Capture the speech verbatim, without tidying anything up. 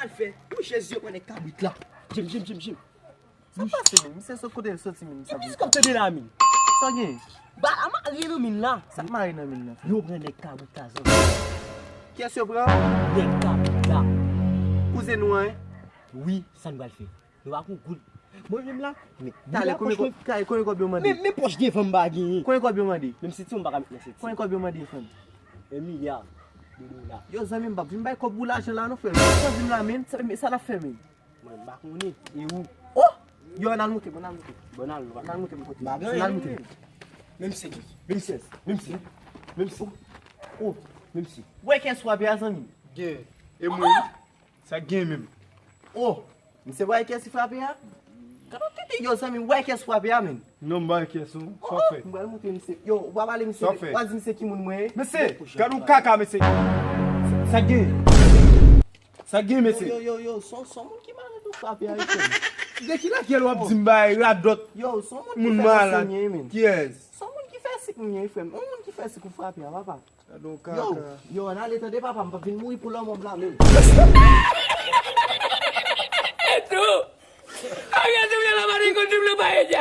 Al fè. Wi, Jezi, yo pran nèg kabrit la. Jim, jim, jim, jim. Sa pase, men? Misye sot kote l soti, men? Sa ki sa k ap tande la, men? Sa gen? Ba, a mare nan men la. Sa k mare nan men la? Yo pran nèg kabrit la, zanmi. Kiyès yo pran? Nèg kabrit la. Kouzen nou an, en? Wi, sa n pral fè? Nou pa gon goud. Mwen menm la, men, talè, konbyen kòb, talè, konbyen kòb yo mande? Men, men pòch devan m pa genyen. Konbyen kòb yo mande? Menm senti m pa ka met nan senti. Konbyen kòb yo mande, frè m? Un milliard de dola. Yo, zanmi m, p ap vin bay kòb pou lajan la, non, frè m. Zanmi m la, men, sa, men sa n ap fè, men? Mwen, m pa konnen. E ou? Oh! Yo, ann al monte, ann al monte. Bon, al, ann al monte, m kote. Ann al monte. Menm sèz, menm sèz, menm sèz, menm sèz. Oh, menm sèz. Wè kiyès frape a, zanmi m? De. E mwen? Sa k gen menm? Oh, misye wè kiyès ki frape a? Gade yon tete, yo, zanmi m, wè kiyès frape a, men. Non, m pa wè kiyès, non. Sa w fè? M pral montre misye. Yo, w pa pale misye. Sa w fè? W a di misye ki moun mwen ye. Mesye, gade yon kaka, mesye. Sa k gen? Sa k gen, mesye? Yo, yo, yo, se yon, se yon moun ki malad ou frape a, wi, frè m. De ki lakyèl w ap di m bay radòt? Yo, se yon moun ki fè malad. Kiyès? Se yon moun ki fè sik mwen ye, frè m. Yon moun ki fè sik ou frape a, papa. Yo, yo, ann ale tande papa, m p ap vin mouri pou lanmò m la menm. Eto! Agradou la mare kontou le paella.